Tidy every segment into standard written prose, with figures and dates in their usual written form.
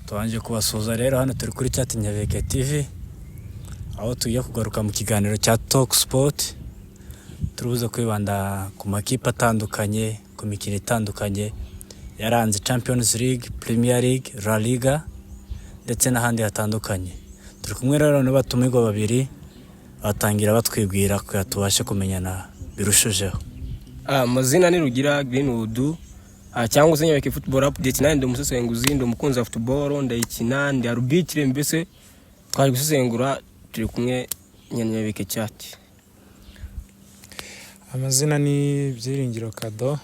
Tubanje kubasuhuza rero. Hano turi kuri Chat Nyabeke TV, aho tugiye kugaruka mu kiganiro cya Talk Sport. Turibuze kwibanda ku makipe atandukanye, ku mikino itandukanye yaranze Champions League, Premier League, La Liga ndetse n'ahandi hatandukanye. Turi kumwe rero n'abatumirwa babiri, batangira batwibwira kugira tubashe kumenyana birushijeho. Amazina ni Rugira Greenwood, cyangwa se Nyabeke Football Update. Nanjye ndi umusesenguzi, ndi umukunzi wa football, ndayikina, ndi arbitre. Mbese twari gusesengura, turi kumwe na Nyabeke Chat. Amazina ni Byiringiro Kado,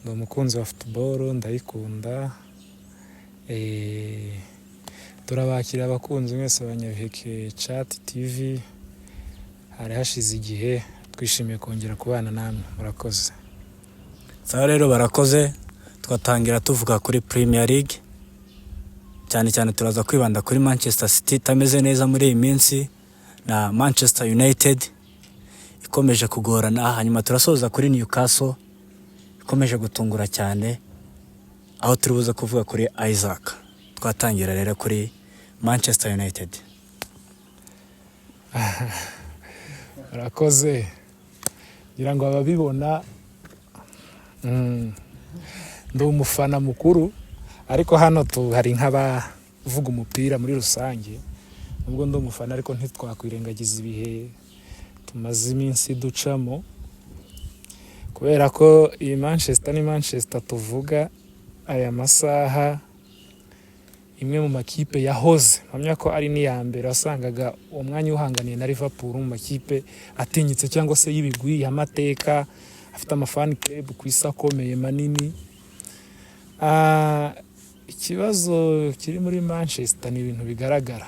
ndi umukunzi wa football, ndayikunda. Turabakira abakunzi mwese ba Nyabiheke Chat TV. Hari hashize igihe, twishimiye kongera kubana namwe, murakoze. Sawa rero, barakoze. Twatangira tuvuga kuri Premier League cyane cyane. Turaza kwibanda kuri Manchester City itameze neza muri iyi minsi na Manchester United ikomeje kugorana, hanyuma turasoza kuri Newcastle ikomeje gutungura cyane, aho turi buze kuvuga kuri Isak. Twatangira rero kuri Manchester United. Murakoze. Ngira ngo ababibona, ndi umufana mukuru, ariko hano hari nk'abavuga umupira muri rusange. Nubwo ndi umufana, ariko ntitwakwirengagiza ibihe tumaze iminsi ducamo, kubera ko iyi Manchester ni Manchester tuvuga aya masaha, imwe mu makipe yahoze mpamya ko ari n'iya mbere, wasangaga uwo mwanya uhanganiye na Liverpool mu makipe atinyitse cyangwa se y'ibigwi, y'amateka, afite ama fan club ku isi akomeye manini. Ikibazo kiri muri Manchester ni ibintu bigaragara.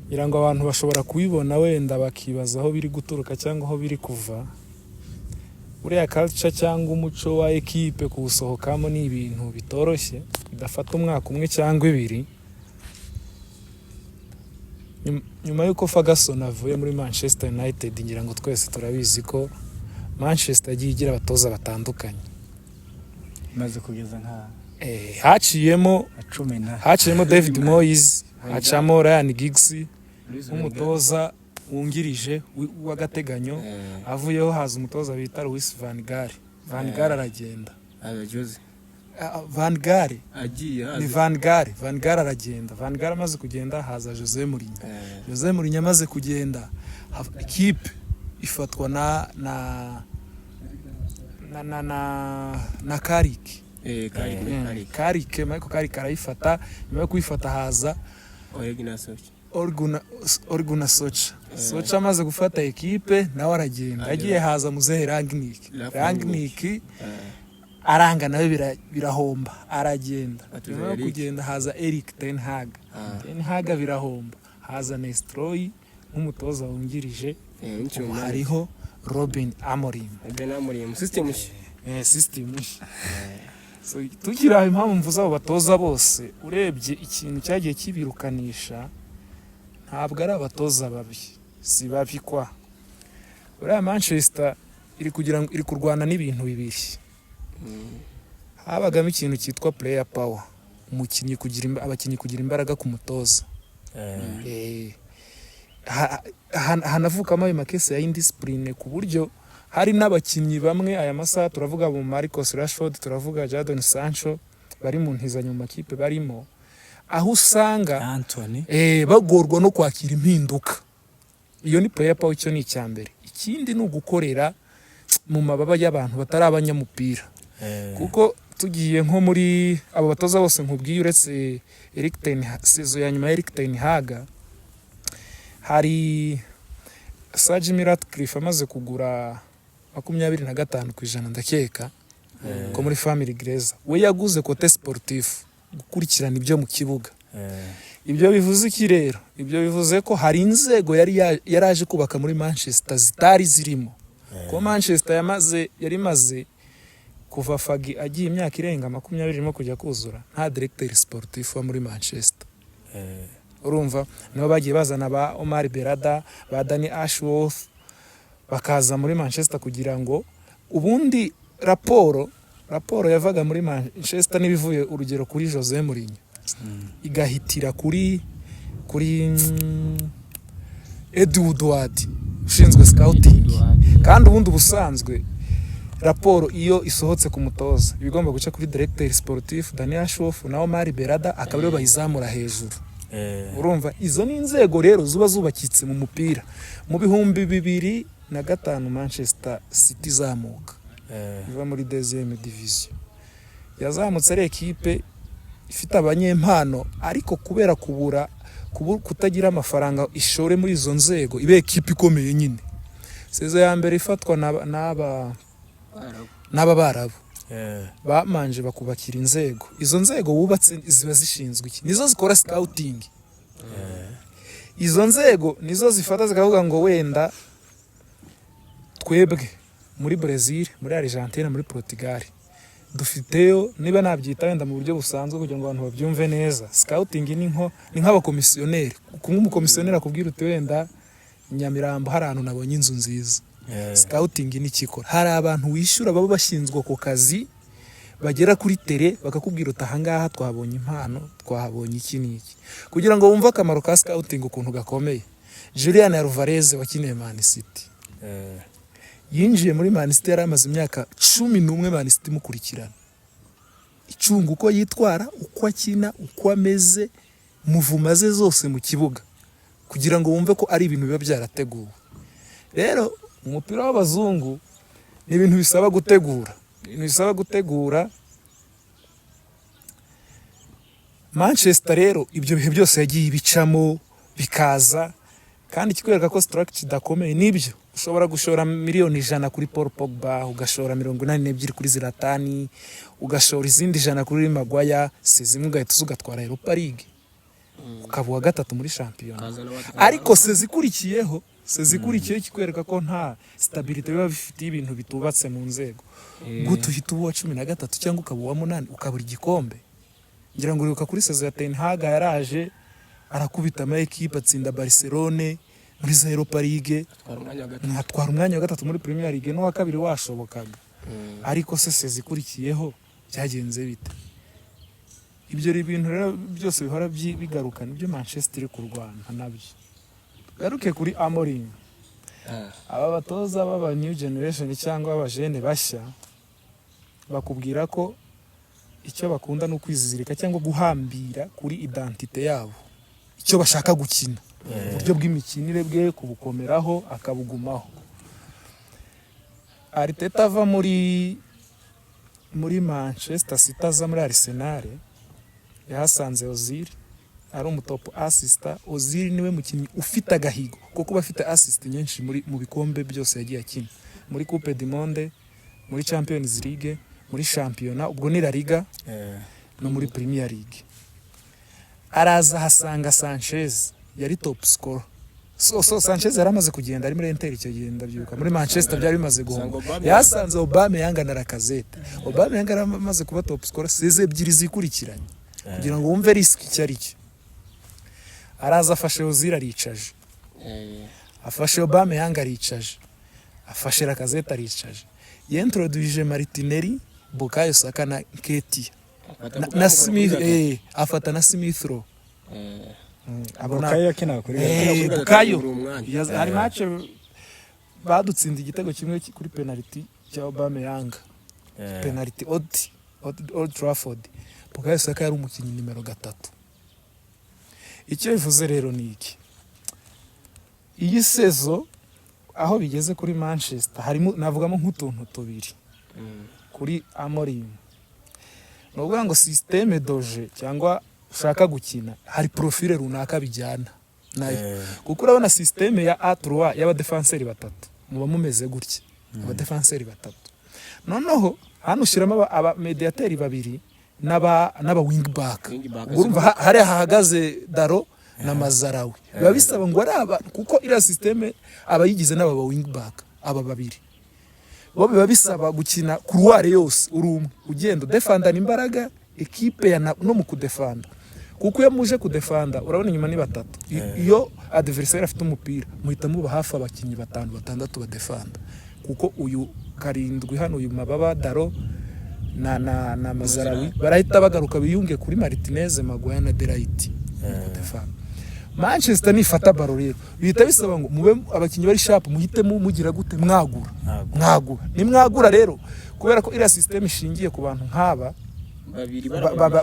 Ngira ngo abantu bashobora kubibona, wenda bakibaza aho biri guturuka cyangwa aho biri kuva. Buriya culture cyangwa umuco wa ekipe, kuwusohokamo ni ibintu bitoroshye, bidafata umwaka umwe cyangwa ibiri. Nyuma y'uko Ferguson avuye muri Manchester United, ngira ngo twese turabizi ko Manchester yagiye igira abatoza batandukanye. Imaze kugeza nka Haciyemo 10 na haciyemo David Moyes, hacamo Ryan Giggs nk'umutoza wungirije w'agateganyo. Avuyeho haza umutoza bita Louis van Gaal. Van Gaal aragenda. Jose. Van Gaal agiye ni Van Gaal. Van Gaal aragenda. Van Gaal amaze kugenda haza Jose Mourinho. Jose Mourinho amaze kugenda, ikipe ifatwa na Carrick. Carrick, Michael Carrick arayifata. Nyuma yo kuyifata haza Ole Gunnar Solskjaer. Solskjaer amaze gufata ekipe nawe aragenda. Agiye haza muzehe Rangnick. Rangnick aranga nawe, birahomba, aragenda. Nyuma yo kugenda haza Erik ten Hag. Ten Hag birahomba, haza Nestroy nk'umutoza wungirije. Ubu hariho Robin Amorim. Amorim, system nshya. System nshya. So, tukiri aho, impamvu mvuze abo batoza bose, urebye ikintu cyagiye kibirukanisha, ntabwo ari abatoza babi, si babi kwa. Uriya Manchester iri kugira ngo iri kurwana n'ibintu bibiri. Habagamo ikintu cyitwa player power, umukinnyi kugira abakinnyi kugira imbaraga ku mutoza. Hanavukamo ayo ma case ya indiscipline, ku buryo hari n'abakinnyi bamwe aya masaha, turavuga mu Marcus Rashford, turavuga Jadon Sancho, bari mu ntizanyo mu makipe barimo, aho usanga Anthony bagorwa no kwakira impinduka. Iyo ni player power, icyo ni icya mbere. Ikindi ni ugukorera mu mababa y'abantu batari abanyamupira, kuko tugiye nko muri abo batoza bose nkubwiye, uretse Erik ten saison ya nyuma ya Erik ten Hag, hari Sir Jim Ratcliffe amaze kugura 25%, ndakeka ko muri Family Glazer, we yaguze côté sportif, gukurikirana ibyo mu kibuga. Ibyo bivuze iki rero? Ibyo bivuze ko hari inzego yari yaraje kubaka muri Manchester zitari zirimo, ko Manchester yari imaze kuva Fergie agiye imyaka irenga 20 irimo kujya kuzura nta directeur sportif wa muri Manchester. Urumva nibo bagiye bazana ba Omar Berrada, ba Danny Ashworth, bakaza muri Manchester kugira ngo ubundi raporo Raporo yavaga muri Manchester n'ibivuye, urugero kuri Jose Mourinho, igahitira kuri Ed Woodward ushinzwe scouting. Kandi ubundi ubusanzwe raporo iyo isohotse ku mutoza iba igomba guca kuri directeur sportif Daniel Ashworth na Omar Berada, akaba aribo bayizamura hejuru. Urumva izo ni inzego rero zuba zubakitse mu mupira. Mu 2005 Manchester City izamuka iva muri deuxième division, yazamutse ari ekipe ifite abanyempano, ariko kubera kubura kutagira amafaranga ishore muri izo nzego ibe ekipe ikomeye nyine. Saison ya mbere ifatwa n'aba Barabu, bamanje bakubakira inzego. Izo nzego wubatse ziba zishinzwe iki? Nizo zikora scouting. Izo nzego nizo zifata zikavuga ngo wenda twebwe muri Brazil, muri Argentine, muri Portugal dufiteyo, niba nabyita wenda mu buryo busanzwe kugira ngo abantu babyumve neza, scouting ni nk'abakomisiyoneri. Kumwe umukomisiyoneri akubwira uti wenda Nyamirambo hari ahantu nabonye inzu nziza. Scouting ni ikikora, hari abantu wishyura baba bashinzwe ako kazi, bagera kuri terrain bakakubwira uti ahangaha twahabonye impano, twahabonye iki n'iki. Kugira ngo wumve akamaro ka scouting ukuntu gakomeye, Julian Alvarez wakiniye Man City, yinjiye muri Man City yari amaze imyaka 11 Man City imukurikirana, icunga uko yitwara, uko akina, uko ameze, mouvement ze zose mu kibuga, kugira ngo wumve ko ari ibintu biba byarateguwe. Rero umupira w'abazungu ni ibintu bisaba gutegura, ibintu bisaba gutegura. Manchester rero ibyo bihe byose yagiye ibicamo bikaza, kandi ikikwereka ko structure idakomeye nibyo: ushobora gushora miliyoni 100 kuri Paul Pogba, ugashora 82 kuri Zlatan, ugashora izindi 100 kuri Maguire, saison imwe ugahita uza ugatwara Europa League, ukaba uwa gatatu muri shampiyona. Ariko saison ikurikiyeho ikikwereka ko nta stabilité biba bifitiye ibintu bitubatse mu nzego. Gute uhita uba uwa 13 cyangwa ukaba uwa munani ukabura igikombe? Ngira ngo uribuka kuri saison ya Ten Hag, yaraje arakubita ama ekipe, atsinda Barcelone muri za Europa League, atwara umwanya wa gatatu muri Premier League n'uwa kabiri washobokaga. Ariko se saison ikurikiyeho byagenze bite? Ibyo bintu rero byose bihora bigaruka, nibyo Manchester iri kurwana nabyo. Garuke kuri Amorim. Aba batoza b'aba new generation cyangwa abajene bashya bakubwira ko icyo bakunda ni ukwizizirika cyangwa guhambira kuri identité yabo, icyo bashaka gukina, uburyo bw'imikinire bwe kubukomeraho akabugumaho. Arteta ava muri Manchester City aza muri Arsenal, yahasanze Ozil ari umu top assister. Ozil niwe mukinnyi ufite agahigo ko kuba afite assist nyinshi mu bikombe byose yagiye akina, muri Coupe du Monde, muri Champions League, muri shampiyona ubwo ni La Liga, no muri Premier League. Araza ahasanga Sanchez yari top scorer. So Sanchez yari amaze kugenda ari muri Inter icyo gihe, ndabyibuka. Muri Manchester byari bimaze guhomba. Yasanze Aubameyang na Lacazette. Aubameyang yari amaze kuba top scorer saison ebyiri zikurikiranye, kugira ngo wumve risk icyo ari cyo. Araza afashe Ozil aricaje, afashe Aubameyang aricaje, afashe Lacazette aricaje, yintroduije Martinelli, Bukayo Saka na Nketiah na Smith, afata na Smith Rowe. Abona Bukayo yakinaga kuri gatatu. Bukayo hari match badutsinze igitego kimwe kuri penalty cya Aubameyang, penalty Old Trafford. Bukayo Saka yari umukinnyi nimero 3. Icyo bivuze rero ni iki: iyi saison aho bigeze kuri Manchester, harimo navugamo nk'utuntu tubiri kuri Amorim. Ni ukuvuga ngo système de jeu cyangwa ushaka gukina, hari profile runaka bijyana nayo, kuko urabona système ya A3 y'abadefanseri batatu, muba mumeze gutya, abadefanseri batatu, noneho hano ushyiramo aba mediateri babiri n'aba wing back. Wing back. Ubwo urumva hariya hahagaze Dalot na Mazraoui, biba bisaba ngo ari aba, kuko iriya système abayigize n'aba ba wing back aba babiri bo, biba bisaba gukina couloir yose uri umwe, ugenda udefandana imbaraga ekipe ya no mu kudefanda, kuko iyo muje kudefanda urabona inyuma ni batatu. Iyo adversaire afite umupira muhita muba hafi abakinnyi batanu, batandatu badefanda, kuko uyu karindwi hano, uyu mababa Dalot na Mazraoui barahita bagaruka biyunge kuri Martinez, Maguire na De Ligt. Defend. Manchester nifata ballon rero bihita bisaba ngo mube abakinnyi bari sharp, muhite mugira gute? Mwagura. Mwagura. Mwagura. Nimwagura rero, kubera ko iriya system ishingiye ku bantu nk'aba babiri,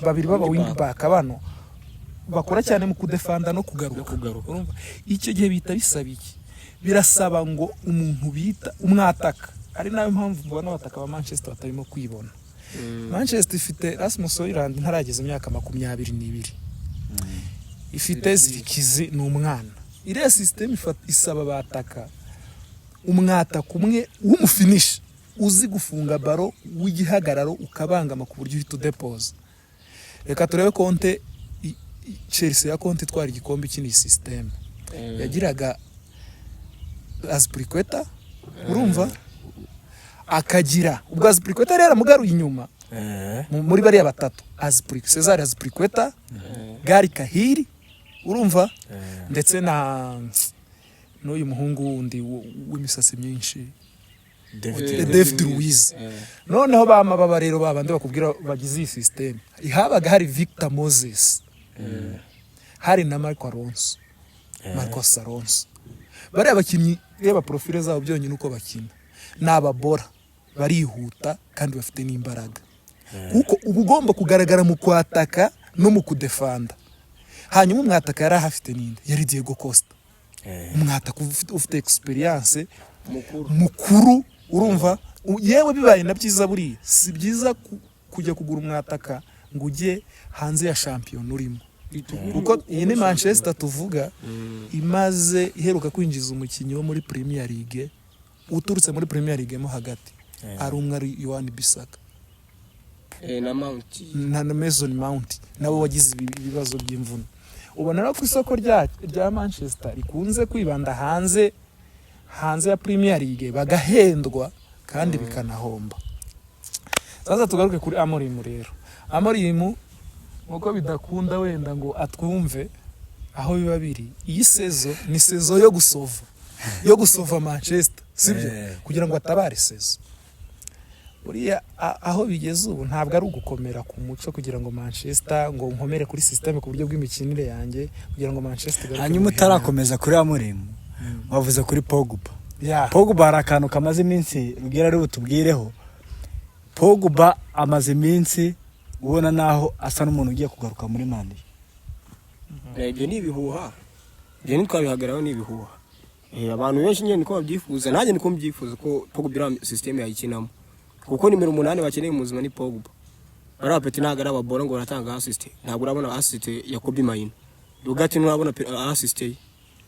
babiri baba wing back bano bakora cyane mu kudefanda no kugaruka. No kugaruka. Urumva icyo gihe bihita bisaba iki? Birasaba ngo umuntu bita umwataka, ari nayo mpamvu mbona abataka ba Manchester batarimo kwibona. Manchester ifite Rasmus Højlund, ntarageza imyaka 22, ifite Zirkzee, ni umwana. Iriya system isaba bataka umwataka umwe w'umufinisha, uzi gufunga ballon, w'igihagararo, ukabangama ku buryo uhita udepoza. Reka turebe Conte, Chelsea ya Conte itwara igikombe cy'iyi system yagiraga Azpilicueta, urumva, akagira ubwo Azpilicueta yari yaramugaruye inyuma muri bariya batatu, Cesar Azpilicueta, Gary Cahill, urumva, ndetse na n'uyu muhungu wundi w'imisatsi myinshi, David. David Luiz. Noneho bama baba rero babandi bakubwira bagize iyi system, habaga hari Victor Moses, hari na Marco Alonso, Marcos Alonso. Bariya bakinnyi, reba profile zabo byonyine uko bakina, ni ababora, barihuta kandi bafite n'imbaraga, kuko uba ugomba kugaragara mu kwataka no mu kudefanda. Hanyuma umwataka yari ahafite ninde? Yari Diego Costa, umwataka ufite experience, mukuru. Mukuru, urumva. Yewe bibaye na byiza, buriya si byiza kujya kugura umwataka ngo ujye hanze ya shampiyona urimo, kuko iyi ni Manchester tuvuga imaze iheruka kwinjiza umukinnyi wo muri Premier League, uturutse muri Premier League mo hagati, ari umwe, ari Yohan Bissaka. Na Mount. Na Mason Mount nawe wagize ibibazo by'imvune. Ubona rero ko isoko rya Manchester rikunze kwibanda hanze ya Premier League, bagahendwa kandi bikanahomba. Sasa tugaruke kuri Amorim rero. Amorim, nkuko bidakunda wenda ngo atwumve aho biba biri, iyi saison ni saison yo gusova Manchester, sibyo? Kugira ngo atabare saison. Buriya aho bigeze ubu ntabwo ari ugukomera ku muco kugira ngo Manchester, ngo nkomere kuri système ku buryo bw'imikinire yanjye kugira ngo Manchester igaruke Hanyuma mu bihe. Utarakomeza kuri Amorim, wavuze kuri Pogba. Ya. Pogba hari akantu kamaze iminsi Rugira ari butubwireho. Pogba amaze iminsi ubona naho asa n'umuntu ugiye kugaruka muri Man U. Ibyo ni ibihuha, ibyo ntitwabihagararaho, ni ibihuha. Abantu benshi nyine niko babyifuza, nanjye niko mbyifuza ko Pogba iriya system yayikinamo, kuko nimero 8 bakeneye mu buzima ni Pogba. Bariya peti ntabwo ari ababora ngo baratanga assist, ntabwo urabona assist ya Kobbie Mainoo. Ugarte nturabona assist ye.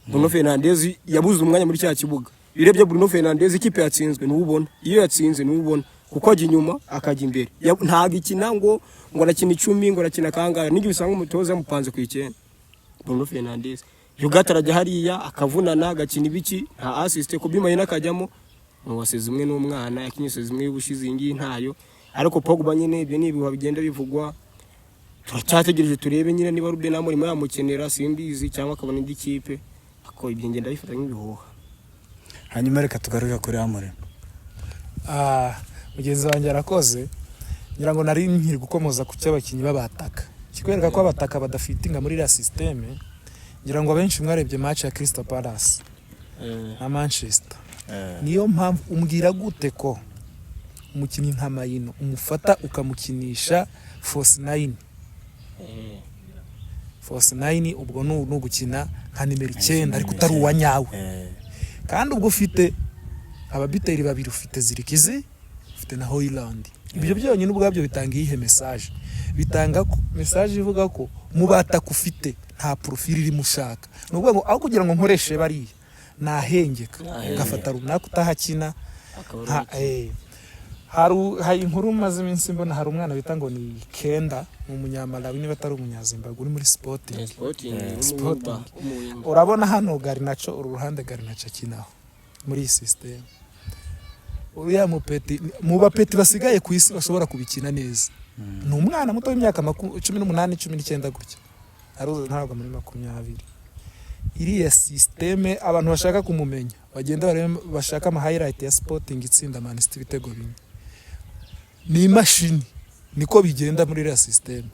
Bruno Fernandes yabuze umwanya muri cya kibuga. Iyo urebye Bruno Fernandes, ikipe yatsinzwe ntuwubona, iyo yatsinze ntuwubona, kuko ajya inyuma akajya imbere. Ntabwo ikina ngo arakina 10, ngo arakina kangahe, n'igihe usanga umutoza yamupanze ku 9. Bruno Fernandes, Ugarte arajya hariya akavunana, agakina ibiki, nta assist. Kobbie Mainoo akajyamo ni uwaseze umwe n'umwana yakinye seze imwe y'ubushize, iyi ngiyi ntayo. Ariko Pogba nyine ibyo ni ibihuha bigenda bivugwa, turacyategereje turebe nyine niba Ruben Amorim yamukenera, simbizi, cyangwa akabona indi kipe. Ako ibyo ngenda bifata nk'ibihuha. Hanyuma reka tugaruke kuri Amorim. Ah, mugenzi wanjye arakoze. Ngira ngo nari nkiri gukomoza ku cy'abakinnyi b'abataka, kikwereka ko abataka badafitinga muri iriya système. Ngira ngo abenshi mwarebye match ya Crystal Palace na Manchester. Niyo mpamvu umbwira gute ko umukinnyi nka Mainoo umufata ukamukinisha false nine? False nine ubwo ni ugukina nka nimero 9 ariko utari uwa nyawe, kandi ubwo ufite ababiteri babiri, ufite Zirkzee, ufite na Højlund. Ibyo byonyine ubwabyo bitanga iyihe message? Bitanga ko message ivuga ko mu bataka ufite nta profile irimo ushaka. Ni ukuvuga ngo aho kugira ngo nkoreshe bariya, nahengeka ngafata runaka utahakina. Akaba ari Hari inkuru maze iminsi mbona, hari umwana bita ngo ni Kenda, ni umunyamalawi niba atari umunyazimbabwe, uri muri Sporting. Sporting. Sporting. Urabona hano Garnacho, uru ruhande Garnacho akinaho muri iyi system, uriya mupeti mu bapeti basigaye ku isi bashobora kubikina neza, ni umwana muto w'imyaka 18, 19 gutya, aruza ntabwo muri 20. Iriya système, abantu bashaka kumumenya bagenda barebe, bashaka ama highlight ya Sporting itsinda Man City ibitego 4, ni imashini. Niko bigenda muri iriya système.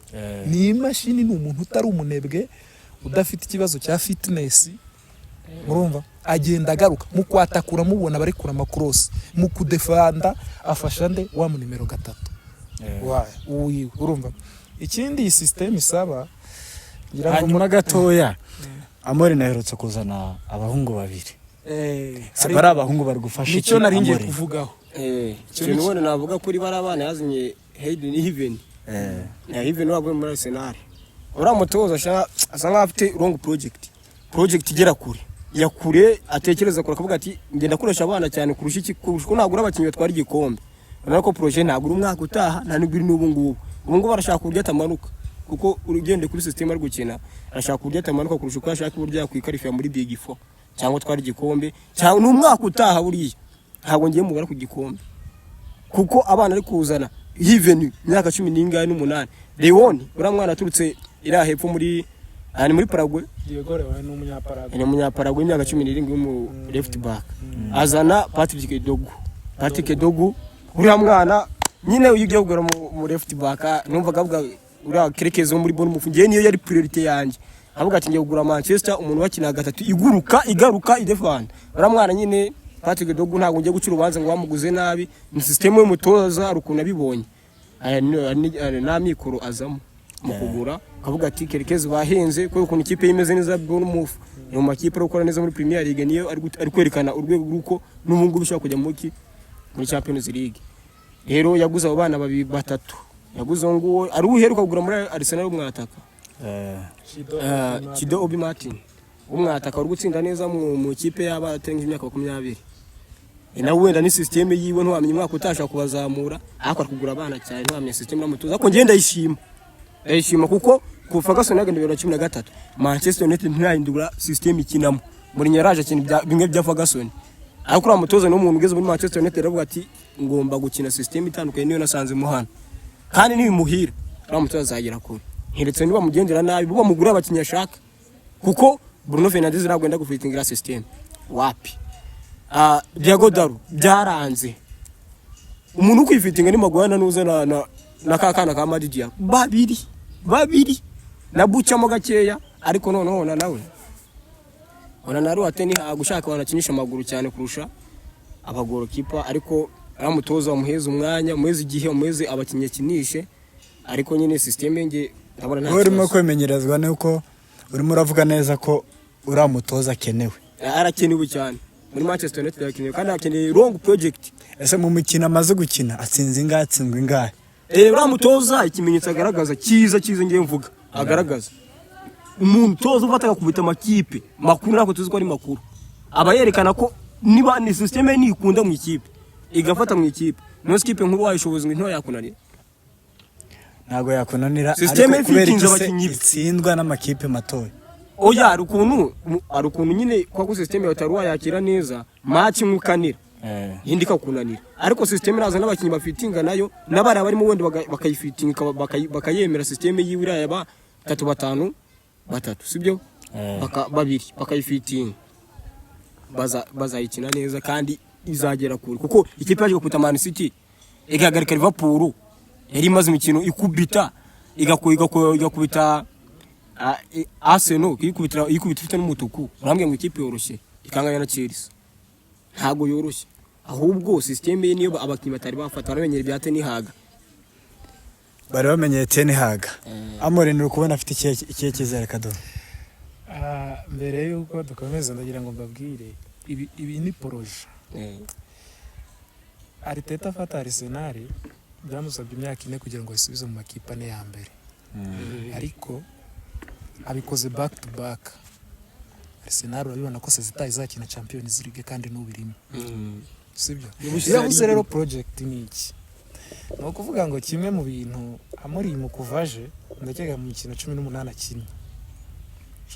Ni imashini, ni umuntu utari umunebwe, udafite ikibazo cya fitness. Murumva agenda agaruka mu kwatakura, mubona barekura ama cross, mu kudefanda afasha nde? Wa mu nimero 3 wa uwiwe. Urumva ikindi iyi système isaba, ngira ngo Hanyuma gatoya, Amorim aherutse kuzana abahungu babiri. Se bari abahungu bari gufasha nicyo iki nari ngiye Amorim? kuvugaho. Ikintu wenda navuga kuri bari abana yazanye, Hayden Heaven na Heaven waguye muri Arsenal, uriya mutoza asa nkaho afite long project igera kure ya kure, atekereza kure, akavuga ati ngenda akoresha abana cyane kurusha iki, kurusha uko nagura abakinnyi batwara igikombe. Urabona ko projet ntabwo uri umwaka utaha, nta nubwo iri n'ubu ngubu. Ubu ngubu arashaka uburyo atamanuka, kuko ugendeye kuri system ari gukina, arashaka uburyo atamanuka kurusha uko ashaka uburyo yakwiqualifiya muri Big Four cyangwa atwara igikombe cyangwa ni umwaka utaha. Buriya ntabwo ngiye mubara ku gikombe, kuko abana ari kuzana, Heaven imyaka cumi n'ingahe n'umunani, Leon, uriya mwana aturutse iriya hepfo muri aha, ni muri Paraguay. Diego Leon ni umunyaparaguay. Ni umunyaparaguay w'imyaka 17 w'umu left back. Azana Patrick Dorgu. Patrick Dorgu, uriya mwana nyine iyo ugiye kugura mu left back, numvaga avuga uriya Kerkez wo muri Bournemouth, ngewe niyo yari priorité yanjye. Avuga ati ngiye kugura Manchester umuntu bakina gatatu iguruka, igaruka, idefanda. Uriya mwana nyine Patrick Dorgu, ntabwo ngiye guca urubanza ngo bamuguze nabi, ni système y'umutoza, hari ukuntu abibonye. Aya n'amikoro azamo mu kugura, akavuga ati Kerkez bahenze kubera ukuntu ikipe ye imeze neza. Bournemouth ni mu makipe ari gukora neza muri Premier League, niyo ari kwerekana urwego rw'uko n'ubu ngubu ishobora kujya muri Champions League. Rero yaguze abo bana babiri, batatu yaguze, uwo nguwo ari uheruka kugura muri Arsenal w'umwataka, Chido Obi Martin w'umwataka uri gutsinda neza mu kipe y'abatarengeje imyaka 20. Nawe wenda ni système yiwe, ntiwamenya umwaka utashaka kubazamura, ariko ari kugura abana cyane, ntiwamenya système n'amutoza. Ariko njye ndayishima, ndayishima kuko kuva Ferguson yagenda 2013, Manchester United ntirahindura système ikinamo. Mourinho yaraje akina bimwe bya Ferguson, ariko uriya mutoza ni umuntu ugeze muri Manchester United aravuga ati ngomba gukina système itandukanye niyo nasanzemo hano, kandi nibimuhira uriya mutoza azagera kure. Nkeretse niba bamugendera nabi, bo bamugura abakinnyi ashaka, kuko Bruno Fernandes ntabwo yenda gufitingira système wapi. Diogo Dalot byaranze. Umuntu ukwifitinga ni Maguire nuza na ka kana ka Madidia, babiri babiri na bucamo gakeya. Ariko noneho na nawe ona na Ruate ni gushaka abantu akinisha amaguru cyane kurusha abagorokipa, ariko aramutoza bamuheza umwanya, umuheze igihe, umuheze abakinnyi akinishe, ariko nyine système nge ndabona nta Wowe urimo kibazo. kwemenyerezwa nuko urimo uravuga neza ko uriya mutoza akenewe. Arakenewe cyane muri Manchester United, arakenewe kandi akeneye long project. Ese mu mikino amaze gukina atsinze ingahe, atsinzwe ingahe? Uriya mutoza ikimenyetso agaragaza cyiza cyiza, ngiye mvuga agaragaza umuntu utoza ufata agakubita amakipe makuru, ntabwo tuzi ko ari makuru, aba yerekana ko niba ni système nikunda mu ikipe, igafata mu ikipe, niyo ikipe nkuru wayishoboza ngo ntoya yakunanira. Ntabwo yakunanira. Système Ariko kubera ifitinze iki se abakinnyi be. itsindwa n'amakipe matoya? Oya, hari ukuntu nyine kwa ko système yawe utari wayakira neza, match imwe ukanira, indi ikakunanira, ariko système iraza n'abakinnyi bafitinga nayo, n'abari barimo wenda bakayifitinga, bakayemera système yiwe iriya ba batatu batanu batatu, sibyo? Babiri bakayifitinga, bazayikina neza kandi izagera kure, kuko ikipe yaje gukubita Man City, igahagarika Liverpool yari imaze imikino ikubita, igakubita Arsenal, ikubita ifite n'umutuku. Urambwira ngo ikipe yoroshye ikanganya na Chelsea? Ntabwo yoroshye, ahubwo système ye niyo abakinnyi batari bafata, baramenyera ibya Ten Hag. Bari bamenyeye Ten Hag. Amorim uri kubona afite ikihe cyizere, Kadomo? Mbere y'uko dukomeza, ndagira ngo mbabwire ibi ni projet. Arteta afata Arsenal byamusabye imyaka 4 kugira ngo ayisubize mu makipe ane ya mbere, ariko abikoze back to back. Arsenal urabibona ko sezita izakina Champions League kandi n'ubirimo, sibyo? Ubushize Iyo avuze yari rero project ni iki? Ni ukuvuga ngo kimwe mu bintu Amorim kuva aje, ndakeka mu mikino 18 akinnye,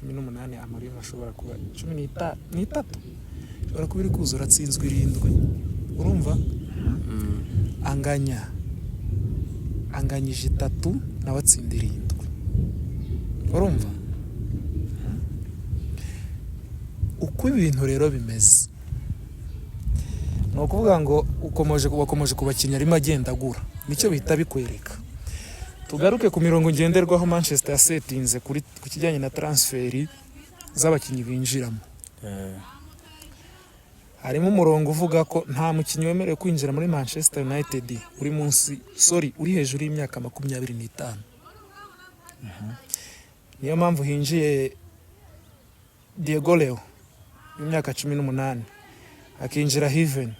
18, Amorim ashobora kuba 13 ishobora kuba iri kuzura, atsinzwe irindwi, urumva anganya, anganyije itatu, nawe atsinda irindwi. Urumva uko ibintu rero bimeze, ni ukuvuga ngo ukomeje wakomeje ku bakinnyi arimo agenda agura, nicyo bihita bikwereka. Tugaruke ku mirongo ngenderwaho Manchester yasetinze ku kijyanye na transfer z'abakinnyi binjiramo. Harimo umurongo uvuga ko nta mukinnyi wemerewe kwinjira muri Manchester United uri munsi, sorry, uri hejuru y'imyaka 25. Niyo mpamvu hinjiye Diego Leo w'imyaka 18, hakinjira Heaven,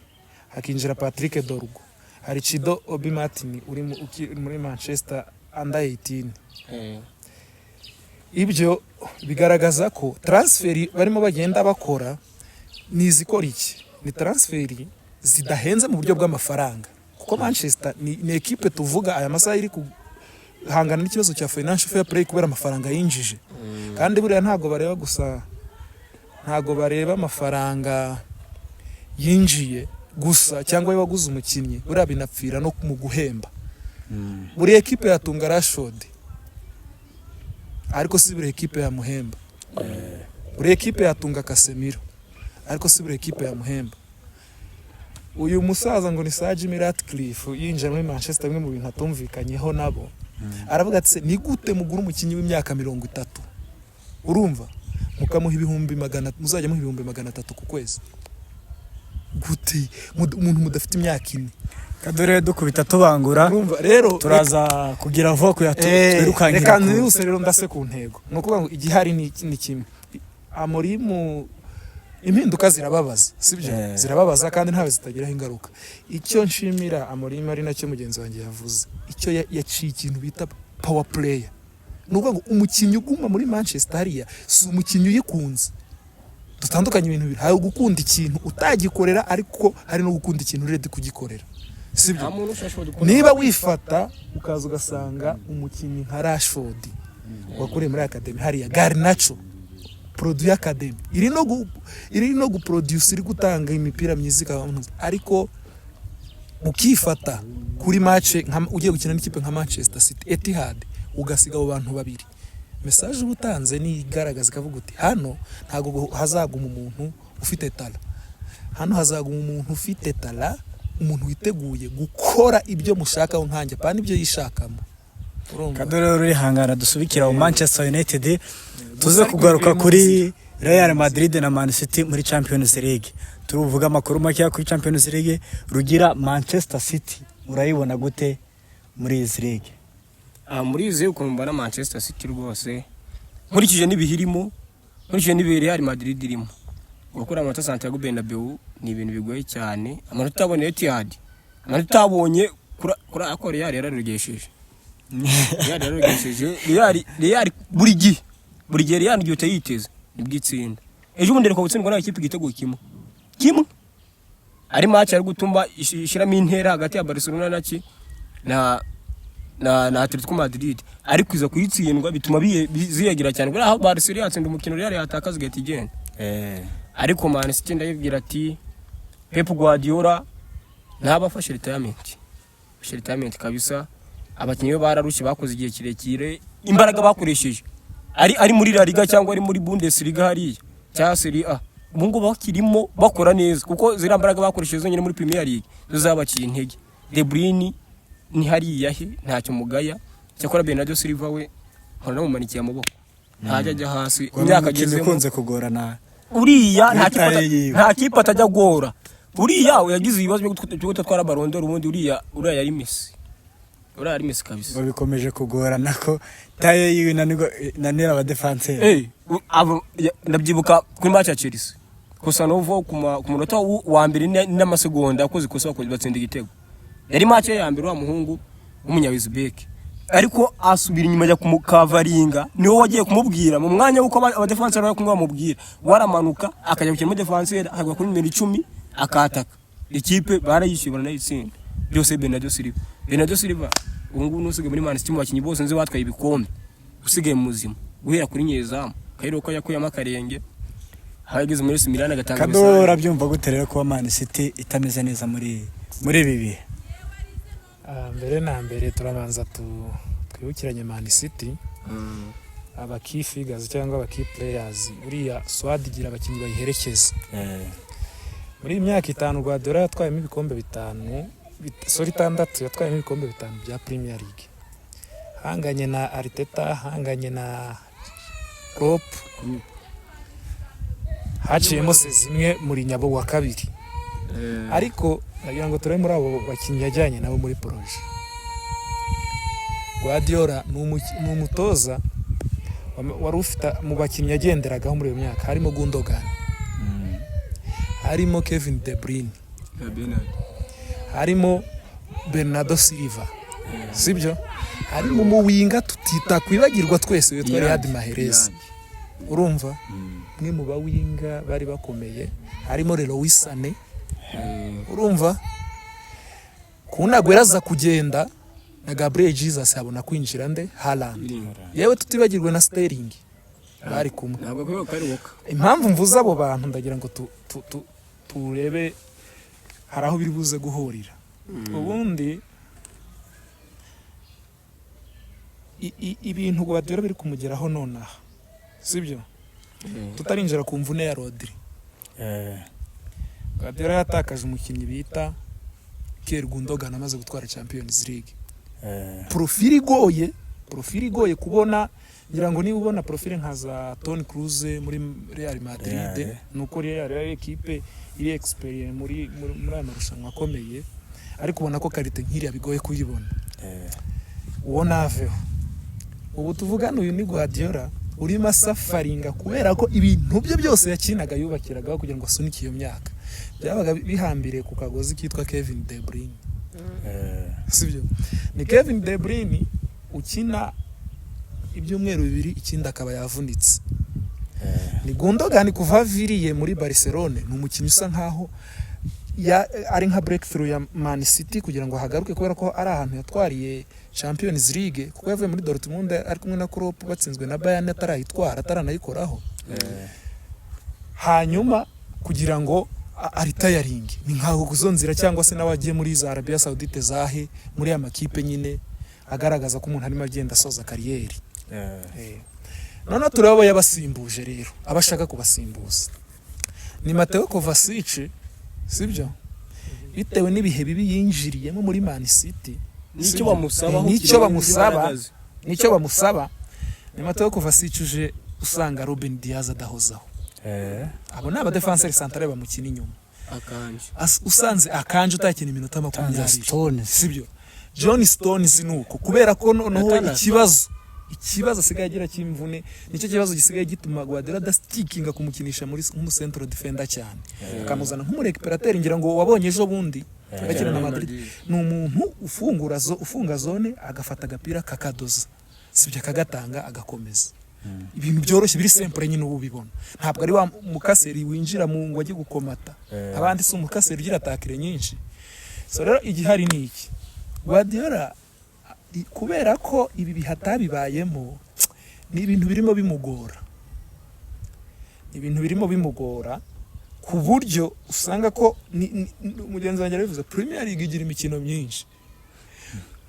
hakinjira Patrick Dorgu, hari Chido Obi Martin uri muri Manchester under 18. Ibyo bigaragaza ko transfer barimo bagenda bakora ni izikora iki? Ni transfer zidahenze mu buryo bw'amafaranga, kuko Manchester ni ekipe tuvuga aya masaha iri guhangana n'ikibazo cya financial fair play kubera amafaranga yinjije. Kandi buriya ntabwo bareba gusa, ntabwo bareba amafaranga yinjiye gusa cyangwa ayo waguze umukinnyi, buriya binapfira no mu guhemba. Buri ekipe yatunga Rashford, ariko si buri ekipe yamuhemba. Buri ekipe yatunga Casemiro, ariko si buri ekipe yamuhemba. Uyu musaza ngo ni Sir Jimmy Ratcliffe yinjira muri Manchester, bimwe mu bintu atumvikanyeho nabo, aravuga ati: "Se, ni gute mugura umukinnyi w'imyaka 30, urumva, mukamuha ibihumbi magana, muzajya muha 300,000 ku kwezi gute? Umuntu mudafite imyaka 4?" Kadore, dukubita tubangura. Urumva rero, Turaza kugira vuba kuya twirukankira. Reka nihuse rero ndase ku ntego. Ni ukuvuga ngo igihari ni kimwe: Amorim, impinduka zirababaza, sibyo? Zirababaza kandi ntawe zitagiraho ingaruka. Icyo nshimira Amorim, ari nacyo mugenzi wanjye yavuze, icyo yaciye ikintu bita power player. Ni ukuvuga ngo umukinnyi uguma muri Manchester hariya si umukinnyi uyikunze. Dutandukanye ibintu bibiri: hari ugukunda ikintu utagikorera, ariko hari no gukunda ikintu ready kugikorera, sibyo? Nta muntu ushobora gukunda. Niba wifata ukaza ugasanga umukinnyi nka Rashford wakuriye muri academy hariya, Garnacho produit academy, iri no guproduce, iri gutanga imipira myiza ikaba, ariko ukifata kuri match nka ugiye gukina n'ikipe nka Manchester City, Etihad, ugasiga abo bantu babiri, message uba utanze ni igaragaza ikavuga uti: "Hano ntabwo hazaguma umuntu ufite talent, hano hazaguma umuntu ufite talent, umuntu witeguye gukora ibyo mushakaho nkanjye, apana ibyo yishakamo." Urumva? Kadore rero urihangana dusubikira mu Manchester United, tuze kugaruka kuri Real Madrid na Man City muri Champions League. Turuvuga amakuru makeya kuri Champions League. Rugira, Manchester City urayibona gute muri izi league? Muri izi ukuntu mbona Manchester City rwose, nkurikije n'ibihe irimo, nkurikije n'ibihe Real Madrid irimo, gukura amanota Santiago Bernabeu ni ibintu bigoye cyane. Amanota utabonye Etihad, amanota utabonye kuri ako Real yararugesheje, Real yararugesheje. Real buri gihe, buri gihe Real igihe utayiteze nibwo itsinda. Ejo bundi reka gutsindwa n'ikipe igitego kimwe kimwe, ari match ari gutuma ishyiramo intera hagati ya Barcelona na ki na Atletico Madrid, ariko iza kuyitsindwa bituma ziyagira cyane. Buriya aho Barcelona yatsinda umukino, Real yatakaza igahita igenda. Ariko Man City ndayibwira ati Pep Guardiola ntaba afashe retirement, afashe retirement kabisa. Abakinnyi be bararushye, bakoze igihe kirekire, imbaraga bakoresheje ari muri La Liga cyangwa ari muri Bundesliga hariya cyangwa Serie A, ubu ngubu bakirimo bakora neza, kuko ziriya mbaraga bakoresheje zonyine muri Premier League zo zabaciye intege. De Bruyne ni hariya he, ntacyo mugaya. Cyakora Bernardo Silva we mpora namumanikiye amaboko, ntajya ajya hasi imyaka Imyaka agezemo. ikunze kugorana. Uriya nta kipe Imyitwarire yiwe. Nta kipe atajya agora. Uriya yagize ibibazo byo kudatwara Ballon d'Or, ubundi uriya yari Messi, uriya yari Messi kabisa. Ngo bikomeje kugorana ko taille yiwe inanira abadefanseri. Ndabyibuka kuri match ya Chelsea, Khusanov ku munota wa mbere n'amasegonda akoze ikosa batsinda igitego. Yari match ye ya mbere, wa muhungu w'umunya-Uzbek, ariko asubira inyuma ajya kumukavaringa, niwe wagiye kumubwira mu mwanya w'uko abadefanseri bari kumwe bamubwira, waramanuka akajya gukina muri defanseri, akagwa kuri nimero 10 akataka ikipe, barayishyuye baranayitsinda byose. Bernardo Silva, Bernardo Silva ubu ngubu n'usigaye muri Man City, mu bakinnyi bose nzi batwaye ibikombe usigaye muzima, guhera kuri nyezamu Kayiro ko yakuyemo akarenge, aho yageze muri AC Milan agatanga Kado, imisanzu. urabyumva gute rero kuba Man City itameze neza muri ibi bihe? Mbere na mbere turabanza twibukiranye Man City aba key figures cyangwa aba key players. Buriya squad igira abakinnyi bayiherekeza. Muri iyi myaka 5 Guardiola yatwayemo ibikombe bitanu, sorry, 6, yatwayemo ibikombe bitanu bya Premier League. Hanganye na Arteta, hanganye na Klopp, haciyemo zimwe muri nyabo wa kabiri. Ariko ndagira ngo turebe muri abo bakinnyi yajyanye nabo muri projet. Guardiola ni umutoza wari ufite mu bakinnyi yagenderagaho muri iyo myaka harimo Gundogan, harimo Kevin De Bruyne, harimo Bernardo Silva, sibyo? Harimo umuwinga tutitakwibagirwa twese witwa Riyad Mahrez. Urumva, umwe mu bawinga bari bakomeye, harimo Leroy Sané. Urumva, Kun Aguero aza kugenda na Gabriel Jesus, abona kwinjira nde? Haaland. Yewe, tutibagirwe na Sterling bari kumwe. Ntabwo kubera ko ari woka. Impamvu mvuze abo bantu, ndagira ngo turebe hari aho biri buze guhurira. Ubundi ibintu Guardiola biri kumugeraho nonaha, sibyo? Tutarinjira ku mvune ya Rodri, Guardiola yatakaje umukinnyi bita Pierre Gundogan amaze gutwara Champions League. Profile igoye, profile igoye kubona. Ngira ngo niba ubona profile nka za Toni Kroos muri Real Madrid, Real. nuko Real ari ekipe iri experience muri aya marushanwa akomeye, ariko ubona ko qualité nk'iriya bigoye kuyibona. Uwo naveho. Ubu tuvugana, uyu ni Guardiola urimo asufferinga kubera ko ibintu bye byose yakinaga yubakiragaho kugira ngo asunike iyo myaka byabaga bihambiriye ku kagozi kitwa Kevin De Bruyne, sibyo? Ni Kevin De Bruyne ukina ibyumweru 2, ikindi akaba yavunitse. Ni Gundogan kuva aviriye muri Barcelone, ni umukinnyi usa nkaho ari nka breakthrough ya Man City kugira ngo ahagaruke, kubera ko ari ahantu yatwariye Champions League, kuko yavuye muri Dortmund ari kumwe na Klopp batsinzwe na Bayern, atarayitwara, ataranayikoraho. Hanyuma kugira ngo aritayaringe ni nkaho kuzo nzira, cyangwa se nawe agiye muri za Arabia Saudite, zahe muri ya makipe nyine agaragaza ko umuntu arimo agenda asoza carrière. Noneho tureba abo yabasimbuje rero, abo ashaka kubasimbuza ni Mateo Kovacic, sibyo? Bitewe n'ibihe bibi yinjiriyemo muri Man City, N'icyo sibyo? bamusaba. N'icyo bamusaba, nicyo bamusaba ni Mateo Kovacic uje usanga Ruben Dias adahozaho. Abo ni abadefanseri centrale bamukina inyuma. Akanje. Usanze Akanje utakina iminota Tanze 20. Stones. Sibyo? John Stones ni uko, kubera ko noneho Natana. ikibazo asigaye agira cy'imvune nicyo kibazo gisigaye gituma Guardiola adastickinga kumukinisha muri nk'umucentral defender cyane, akamuzana nk'umurécupérateur. Ngira ngo wabonye ejo bundi bakina na Madrid, ni umuntu ufungura ufunga zone, agafata agapira kakadoza, sibyo? Akagatanga, agakomeza ibintu byoroshye biri simple nyine. Ubu ubibona ntabwo ari wa mukaseri winjira mu ngo ajye gukomata abandi, si umukaseri ugira tackle nyinshi. So rero igihari ni iki: Guardiola kubera ko ibi bihe atabibayemo, ni ibintu birimo bimugora, ni ibintu birimo bimugora ku buryo usanga ko mugenzi wanjye arabivuze, Premier League igira imikino myinshi.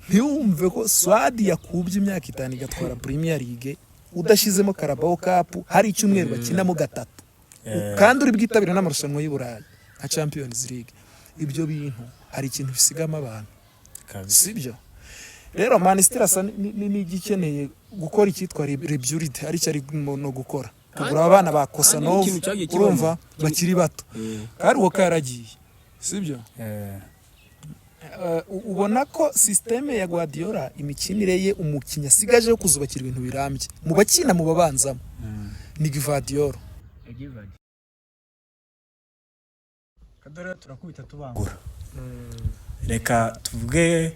Ntiwumve ko squad yakubye imyaka 5 igatwara Premier League, udashyizemo Carabao Cup, hari icyumweru bakinamo gatatu, kandi uri bwitabire n'amarushanwa y'i Burayi nka Champions League. Ibyo bintu hari ikintu bisigamo abantu. Kabisa. Sibyo? Rero Man City irasa n'igikeneye gukora icyitwa rebuild, aricyo ari no gukora, kugura abana ba Khusanov. Kandi ikintu cyagiye kibamo. Urumva, bakiri bato, kandi uwo yaragiye, sibyo? Ubona ko système ya Guardiola, imikinire ye, umukinnyi asigaje yo kuzubakira ibintu birambye mu bakina mu babanzamo ni Gvardiol. Kadore, turakubita tubangura. Reka tuvuge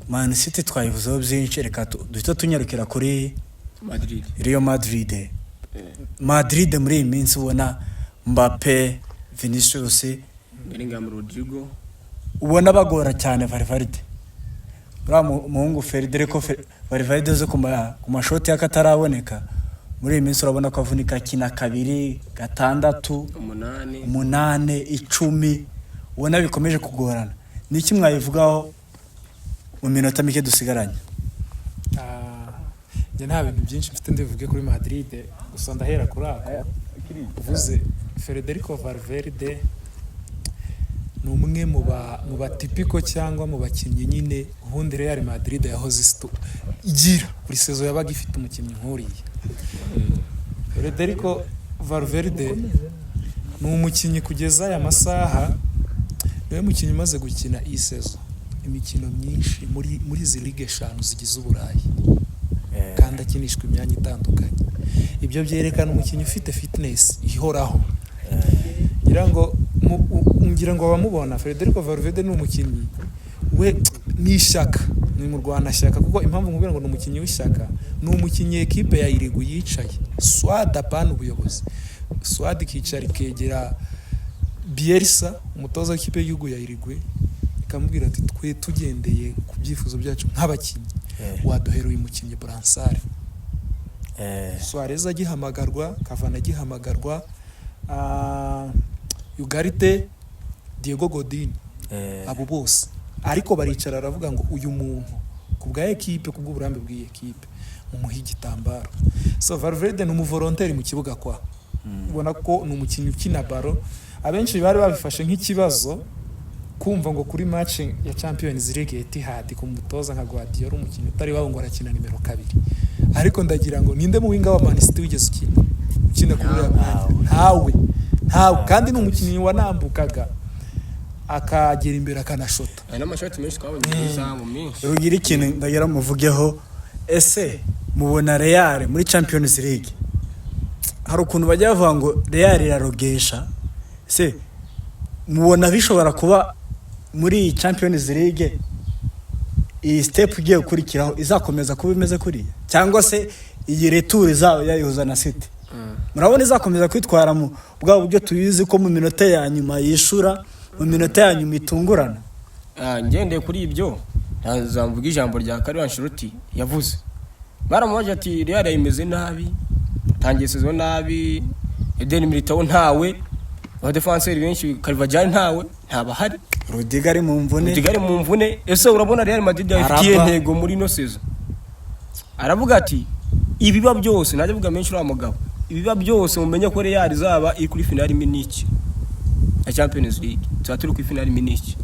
Man City, twayivuzeho byinshi, reka duhite tunyarukira kuri Madrid. Real Madrid. Madrid muri iyi minsi ubona Mbappe, Vinicius, Bellingham, Rodrigo. Ubona bagora cyane Valverde, uriya muhungu Federico Valverde zo ku mashoti y'akataraboneka muri iyi minsi. Urabona ko avunika, akina kabiri, gatandatu, 8. 8, 10, ubona bikomeje kugorana. Ni iki mwabivugaho mu minota mike dusigaranye? Ah, njye nta bintu byinshi mfite ndivuge kuri Madrid, gusa ndahera kuri ako uvuze Federico Valverde. Ni umwe mu ba typical cyangwa mu bakinnyi nyine ubundi Real Madrid yahoze igira buri saison yabaga ifite umukinnyi nk'uriya. Federico Valverde ni umukinnyi kugeza aya masaha niwe mukinnyi umaze gukina iyi saison imikino myinshi muri izi ligue eshanu zigize Uburayi, kandi akinishwa imyanya itandukanye. Ibyo byerekana umukinnyi ufite fitness ihoraho. Ngira ngo abamubona, Federico Valverde ni umukinnyi we ni ishyaka, ni murwanashyaka, kuko impamvu nkubwira ngo ni umukinnyi w'ishyaka, ni umukinnyi ekipe ya Uruguay yicaye squad, apana ubuyobozi, squad ikicara ikegera Bielsa, umutoza w'ikipe y'igihugu ya Uruguay, ikamubwira ati: "Twe tugendeye ku byifuzo byacu nk'abakinnyi, waduhera uyu mukinnyi brassard." Suarez agihamagarwa, Cavani agihamagarwa, Ugarte, Diego Godin, abo bose, ariko baricara aravuga ngo uyu muntu ku bwa ekipe, ku bw'uburambe bw'iyi ekipe, mumuhe igitambaro. So Valverde ni umuvolontaire mu kibuga, kwa ubona ko ni umukinnyi ukina ballon. Abenshi bari babifashe nk'ikibazo kumva ngo kuri match ya Champions League Etihad, ku mutoza nka Guardiola, umukinnyi utari wabo ngo arakina nimero 2. Ariko ndagira ngo ninde mu winger wa Man City wigeze ukina kuri uriya mwanya? Ntawe, ntawe. Kandi ni umukinnyi wanambukaga akagera imbere akanashota. Hari n'amashoti menshi twabonye mu izamu menshi. Rugira ikintu ndagira muvugeho. Ese mubona Real muri Champions League, hari ukuntu bajya bavuga ngo Real irarogesha, ese mubona bishobora kuba muri iyi Champions League, iyi step igiye gukurikiraho izakomeza kuba imeze kuriya, cyangwa se iyi retour izaba yayihuza na City, murabona izakomeza kwitwara mu bwa buryo tubizi ko mu minota ya nyuma yishura, mu minota ya nyuma itungurana? Ngendeye kuri ibyo, ntazavuga ijambo rya Carlo Ancelotti yavuze. Baramubaje ati: "Real imeze nabi, tangiye saison nabi, Eder Militao ntawe, abadefanseri benshi, Carvajal ntawe, ntabahari." Rudiger ari mu mvune. Rudiger ari mu mvune. Ese urabona Real Madrid ifitiye Alaba. intego muri ino saison? Aravuga ati ibiba byose, ntajya avuga menshi uriya mugabo, ibiba byose mumenye ko Real izaba iri kuri finale Munich ya Champions League, tuzaba turi kuri finale Munich.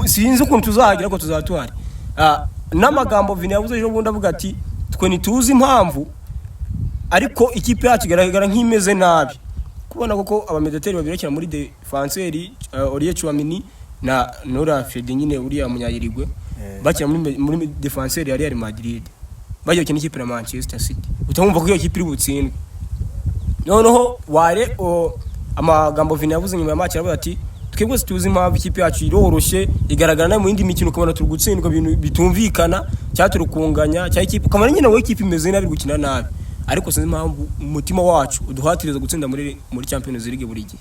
Sinzi ukuntu tuzahagera ariko tuzaba tuhari. N'amagambo Vini yavuze ejo bundi avuga ati twe ntituzi impamvu, ariko ikipe yacu igaragara nk'imeze nabi, kubona koko abamediateri babiri bakina muri defanseri, Aurelien Tchouameni na Nora Fede nyine uriya munyayirigwe, bakina muri defanseri ya Real Madrid, bagiye gukina ikipe na Manchester City, utamwumva ko iyo kipe iri butsindwe. Noneho ware amagambo Vini yavuze nyuma ya match, aravuga ati twebwe tuzi impamvu ikipe yacu iroroshye, igaragara no mu yindi mikino ukabona turi gutsindwa ibintu bitumvikana, cyangwa turi kunganya, cyangwa ikipe ukabona nyine wowe ikipe imeze nabi, iri gukina nabi, ariko sinzi impamvu umutima wacu uduhatiriza gutsinda muri Champions League buri gihe.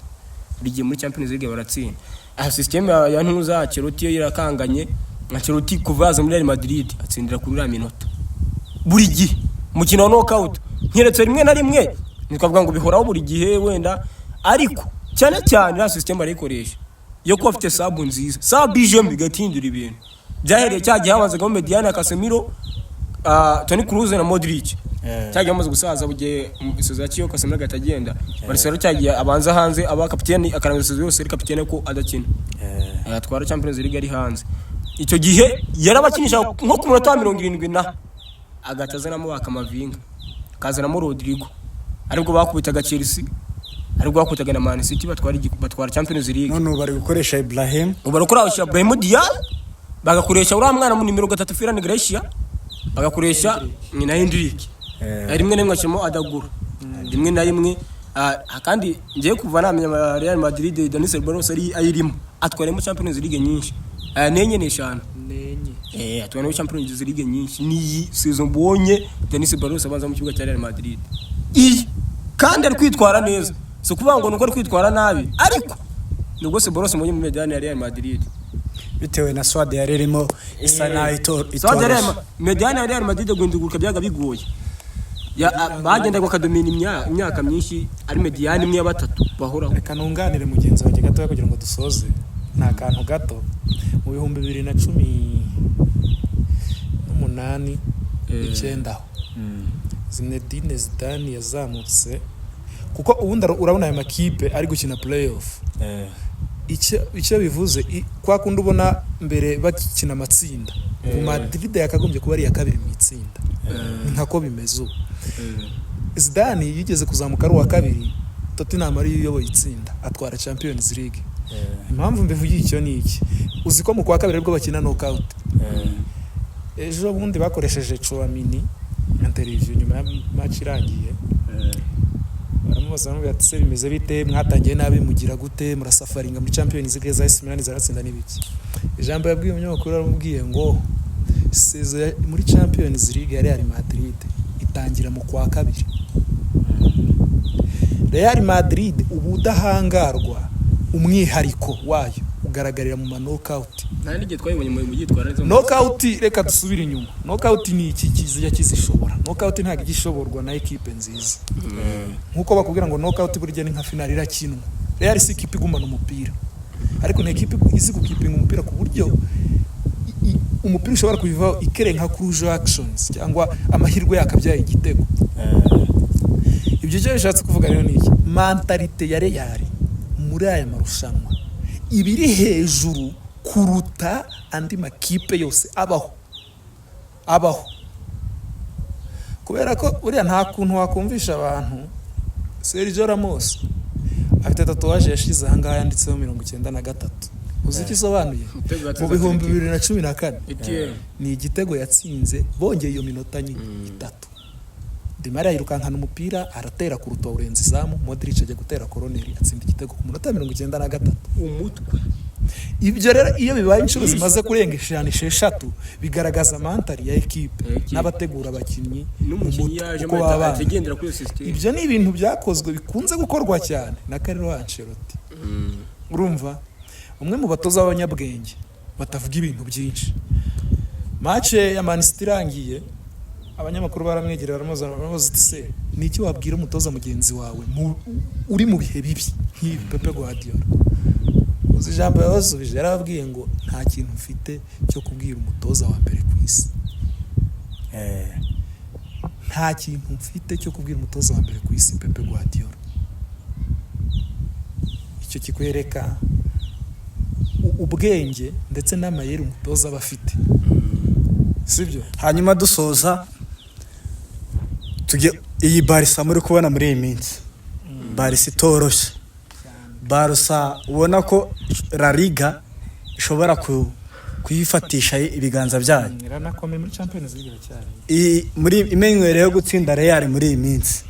Buri gihe muri Champions League baratsinda. Aha system ya ntuza Ancelotti yo irakanganye. Ancelotti kuva yaza muri Real Madrid atsindira kuri uriya minota buri gihe umukino wa knockout, nkeretse rimwe na rimwe, ntitwavuga ngo bihoraho buri gihe wenda, ariko cyane cyane iriya system barayikoresha yo kuba afite sub nziza, sub ijemo igatindura ibintu. Byahereye cya gihe habanzagamo médiane ya Casemiro, Toni Kroos na Modric, cya gihe bamaze gusaza, bugiye isozo ya Kiyo, Casemiro agahita agenda Barcelona, cya gihe abanza hanze aba kapiteni, akarangiza isozo yose ari kapiteni ko adakina, atwara Champions League ari hanze. Icyo gihe yarabakinisha nko ku munota wa 70 na agahita azanamo ba Camavinga, akazanamo Rodrigo, aribwo bakubitaga Chelsea, aribwo bakubitaga na Man City, batwara Champions League. None ubu bari gukoresha Ibrahim. Ubu barakoresha Brahim Diaz, bagakoresha uriya mwana mu nimero 3 Fran Garcia, bagakoresha na Endrick, rimwe na rimwe ashyiramo Adagura rimwe na rimwe. Kandi ngiye kuva namenya Real Madrid, Dani Ceballos ari ayirimo, atwaramo Champions League nyinshi, nenye n'eshanu. Nenye. Atwaramo Champions League nyinshi. Niyi saison mbonye Dani Ceballos abanza mu kibuga cya Real Madrid iyi, kandi ari kwitwara neza, si ukuvuga ngo nuko ari kwitwara nabi, ariko nubwo Ceballos mbonye mu médiane ya Real Madrid. Bitewe na squad yari irimo isa naho Squad ya Real itoroshye. Médiane ya Real Madrid guhindagurika byaga bigoye. Bagendaga bakadomina imyaka myinshi ari médiane imwe ya batatu bahoraho. Reka nunganire mugenzi wanjye gatoya kugira ngo dusoze. Ni akantu gato. Mu 2018, icyenda aho, Zinedine Zidane yazamutse, kuko ubundi urabona aya makipe ari gukina playoff. Icyo bivuze, kwa kundi ubona mbere bakina amatsinda, ubu Madrid yakagombye kuba ari iya kabiri mu itsinda. Ni nkako bimeze ubu. Zidane yigeze kuzamuka ari uwa kabiri, Tottenham ariyo iyoboye itsinda, atwara Champions League. Impamvu mbivugiye icyo ni iki: uzi ko mu kwa kabiri aribwo bakina knockout. Ejo bundi bakoresheje Tchouameni interview nyuma ya match irangiye, baramubaza, bamubwira ati: "Se bimeze bite? Mwatangiye nabi, mugira gute? Murasafaringa muri Champions League, za AC Milan zaratsinda n'ibiki?" Ijambo yabwiye umunyamakuru, aramubwiye ngo saison muri Champions League ya Real Madrid itangira mu kwa kabiri. Real Madrid ubudahangarwa, umwihariko wayo ugaragarira mu ma knockout. Nta n'igihe twabibonye mu yitwara neza. Knockout, reka dusubire inyuma. Knockout ni iki kizajya kizishobora? Knockout ntabwo ijya ishoborwa na ekipe nziza. Nkuko bakubwira ngo knockout burya ni nka finale irakinwa. Real si ikipe igumana umupira, ariko ni ekipe izi gukipinga umupira ku buryo umupira ushobora kubivaho ikerenka kuri actions cyangwa amahirwe yakabyaye igitego. Ibyo cyo bishatse kuvuga rero ni iki? Mentalité ya Real muri aya marushanwa iba iri hejuru kuruta andi makipe yose abaho, kubera ko uriya nta kuntu wakumvisha abantu. Sergio Ramos afite tatouage yashize ahangaha yanditseho 93. Uzi icyo isobanuye? Igitego yatsinze Mu bihumbi Atletico. 2014. ATM. Ni igitego yatsinze bongeye iyo minota nyine itatu. Di Maria yirukankana umupira, aratera kuruta urenza izamu, Modric ajya gutera koroneri, atsinda igitego ku munota 93. Umutwe. Ibyo rero iyo bibaye inshuro zimaze kurenga eshanu, esheshatu, bigaragaza mental ya ekipe Ya ekipe. n'abategura abakinnyi mu N'umukinnyi mutwe yaje uko baba bangana. agendera kuri iyo system. Ibyo ni ibintu byakozwe, bikunze gukorwa cyane na Carlo Ancelotti. Urumva, umwe mu batoza b'abanyabwenge batavuga ibintu byinshi. Match ya Man City irangiye, abanyamakuru baramwegerera, baramubaza, baramubaza ati: "Se ni iki wabwira umutoza mugenzi wawe uri mu bihe bibi nk'ibi, Pep Guardiola?" Uzi ijambo yabasubije? Yarababwiye ngo: "Nta kintu mfite cyo kubwira umutoza wa mbere ku isi." "Nta kintu mfite cyo kubwira umutoza wa mbere ku isi, Pep Guardiola." Icyo kikwereka ubwenge ndetse n'amayeri umutoza aba afite, sibyo? Hanyuma dusoza, tujye iyi Barça muri kubona muri iyi minsi, Barça itoroshye, Barça ubona ko La Liga ishobora kuyifatisha ibiganza byayo. Iranakomeye muri Champions League iracyari. Muri imenyereye yo gutsinda Real muri iyi minsi,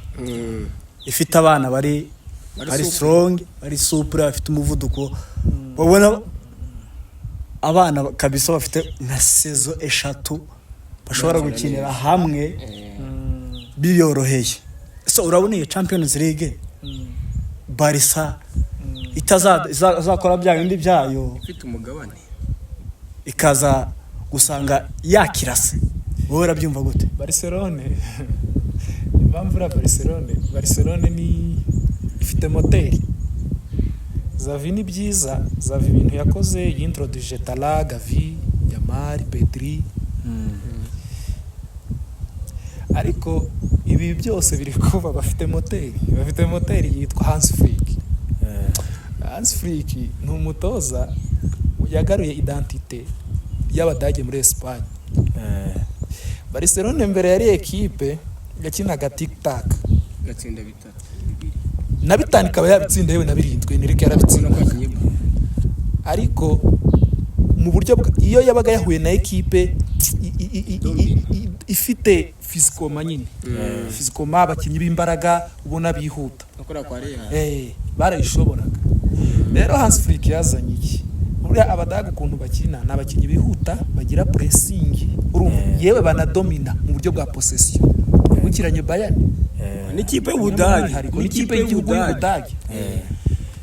ifite abana bari Bari bari super. strong, bari super, bafite umuvuduko. Babona abana kabisa bafite nka saison 3 bashobora Bakina gukinira neza. hamwe biyoroheye. So urabona iyo Champions League Barça izakora bya bindi byayo, Ifite umugabane. ikaza gusanga yakirase. Wowe urabyumva gute? Barcelone, impamvu uriya Barcelone ni ifite moteri. Xavi ni byiza, Xavi ibintu yakoze, yintroduje Tala, Gavi, Yamal, Pedri, ariko ibi byose biri kuba bafite moteri yitwa Hans Flick. Hans Flick ni umutoza yagaruye identité y'Abadage muri Espagne. Barcelone mbere yari ekipe yakinaga tic tac, Gatsinda bitatu, bibiri. Na bitanu ikaba yabitsinda, yewe na birindwi Enrique Ubona yarabitsinda. ko yakinye. Ariko mu buryo iyo yabaga yahuye na ekipe ifite physiquement nyine, physiquement abakinnyi b'imbaraga ubona bihuta, Akora kwa Real. Barayishoboraga. Rero Hans Flick yazanye iki? Buriya Abadaga ukuntu bakina ni abakinnyi bihuta, bagira pressing, urumva, yewe banadomina mu buryo bwa possession. Twibukiranye Bayern N'ikipe y'Ubudage. Umwihariko n'ikipe y'igihugu y'Ubudage.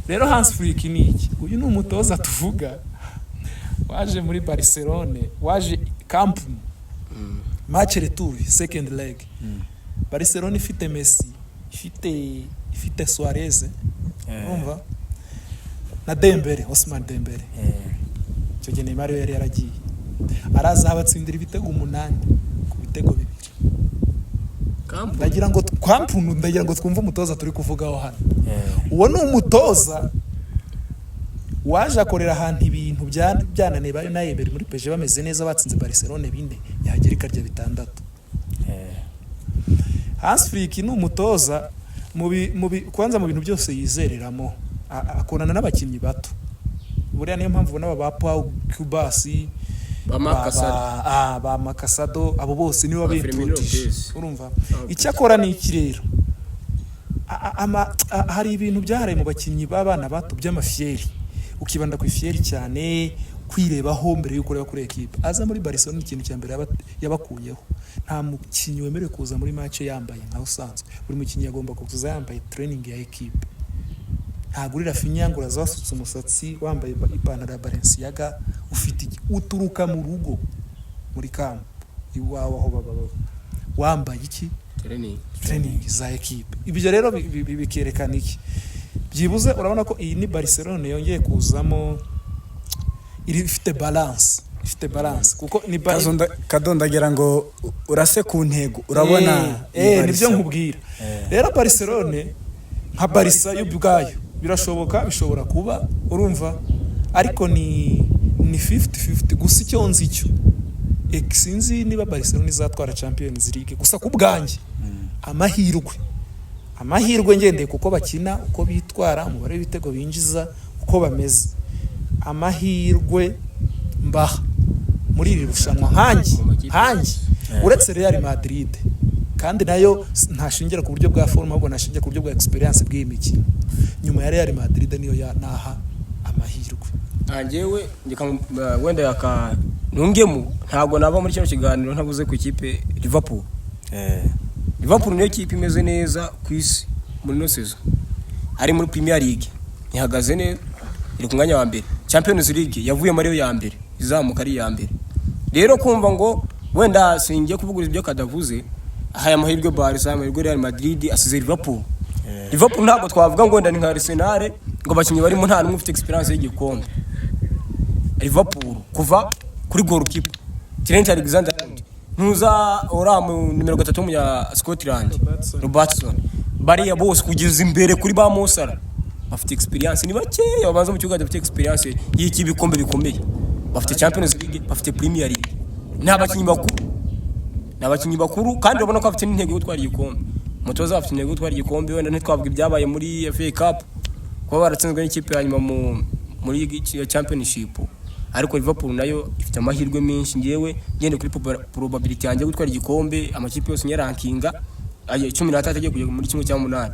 Rero Hans Flick ni iki? Uyu ni umutoza tuvuga waje muri Barcelone, waje Camp Nou, match retour, second leg, Barcelone ifite Messi, ifite Suarez, urumva, na Dembele, Ousmane Dembele. Icyo gihe Neymar yari yaragiye. Araza abatsindira ibitego 8 ku bitego 2. Camp. Ndagira ngo Camp Nou, ndagira ngo twumve umutoza turi kuvugaho hano. Uwo ni umutoza Waje akorera ahantu ibintu byananiye ba Unai Emery muri PSG, bameze neza, batsinze Barcelone 4, yahagera ikarya 6. Hans Flick ni umutoza kwanza mu bintu byose yizereramo, akorana n'abakinnyi bato. Buriya niyo mpamvu ubona aba ba Pau Cubarsi, Ba Marc Casado. ba Marc Casado, abo bose nibo Ba Fermin babintrodije. Lopez. Urumva, icyo akora ni iki rero? Hari ibintu byahariye mu bakinnyi b'abana bato by'amafiyeri, ukibanda ku ifiyeri cyane, kwirebaho mbere y'uko ureba kuri ekipe. Aza muri Barcelona, ikintu cya mbere yabakuyeho, nta mukinnyi wemerewe kuza muri match yambaye nka usanzwe. Buri mukinnyi agomba kuza yambaye training ya ekipe. Ntabwo uri Raphinha ngo uraza wasutse umusatsi, wambaye ipantaro ya Balenciaga, ufite iki? Uturuka mu rugo muri camp iwawe aho baba baba wambaye iki? Training. Training za ekipe. Ibyo rero bikerekana iki? Byibuze urabona ko iyi ni Barcelone yongeye kuzamo, iri ifite balance, ifite balance kuko ni Kadondagira ngo urase ku ntego, urabona. Nibyo nkubwira. Rero Barcelone nka Barca yo ubwayo birashoboka, bishobora kuba, urumva, ariko ni 50-50. Gusa icyo nzi cyo, sinzi niba Barcelona izatwara Champions League. Gusa ku bwanjye, amahirwe ngendeye kuko bakina, uko bitwara, umubare w'ibitego binjiza, uko bameze, amahirwe mbaha muri iri rushanwa nkanjye, uretse Real Madrid, kandi nayo ntashingira ku buryo bwa forme, ahubwo nashingira ku buryo bwa experience bw'iyi mikino, nyuma ya Real Madrid niyo ya naha amahirwe. Njyewe wenda yaka ntungemo, ntabwo nava muri kino kiganiro ntabuze ku ikipe Liverpool. Liverpool niyo kipe imeze neza ku isi muri ino saison. Ari muri Premier League ihagaze neza, iri ku mwanya wa mbere. Champions League yavuyemo ariyo ya mbere, izamuka ari iya mbere. Rero kumva ngo wenda singiye kuvuguruza ibyo kadavuze, ahaye amahirwe Barca, ahaye amahirwe Real Madrid, asize Liverpool. Liverpool ntabwo twavuga ngo wenda ni nka Arsenal, ngo abakinnyi barimo nta n'umwe ufite experience y'igikombe. Liverpool kuva kuri goalkeeper Trent Alexander-Arnold, ntuza uriya mu nimero 3 w'umunya Scotland Robertson, bariya bose kugeza imbere kuri ba Mo Salah bafite experience. Ni bakeya babanza mu kibuga bafite experience y'iki bikombe bikomeye. Bafite Champions League, bafite Premier League, ni abakinnyi bakuru, ni abakinnyi bakuru, kandi urabona ko bafite n'intego yo gutwara igikombe. Umutoza afite intego yo gutwara igikombe. Wenda ntitwavuga ibyabaye muri FA Cup, kuba baratsinzwe n'ikipe ya nyuma muri Championship, ariko Liverpool nayo ifite amahirwe menshi. Ngewe ngende kuri probability yanjye yo gutwara igikombe, amakipe yose nyarankinga ayo 13 agiye kujya muri 1/8,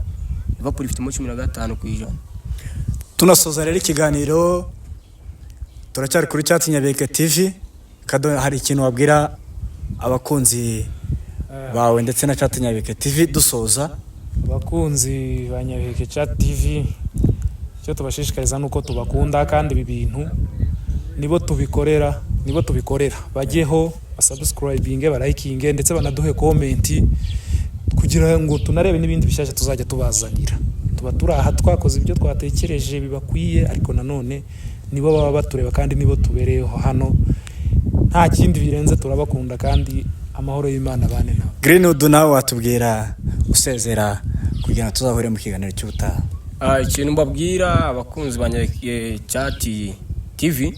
Liverpool ifitemo 15%. Tunasoza rero ikiganiro, turacyari kuri Cyatsi Nyabeke TV. Kado, hari ikintu wabwira abakunzi bawe ndetse na Cyatsi Nyabeke TV dusoza? Abakunzi ba Nyabiheke Chat TV, icyo tubashishikariza ni uko tubakunda, kandi ibi bintu nibo tubikorera, nibo tubikorera. Bajyeho basubscribinge, barayikinge, ndetse banaduhe comment kugira ngo tunarebe n'ibindi bishyashya tuzajya tubazanira. Tuba turi aha twakoze ibyo twatekereje bibakwiye, ariko nanone nibo baba batureba kandi nibo tubereyeho hano, nta kindi birenze. Turabakunda kandi amahoro y'Imana abane nabo. Greenwood, nawe watubwira usezera kugira ngo tuzahure mu kiganiro cy'ubutaha. Ikintu mbabwira abakunzi ba Nyabiheke Chat TV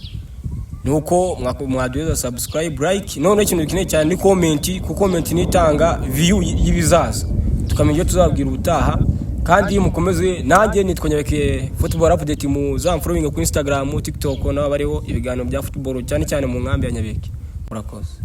ni uko mwaduheza subscribe, like. Noneho ikintu gikeneye cyane ni comment, kuko comment niyo itanga view y'ibizaza, tukamenya ibyo tuzababwira ubutaha. Kandi mukomeze, nanjye nitwa Nyabiheke Football Update, muzamfollowing kuri Instagram, TikTok, naho bariho ibiganiro bya football cyane cyane mu nkambi ya Nyabiheke. Murakoze.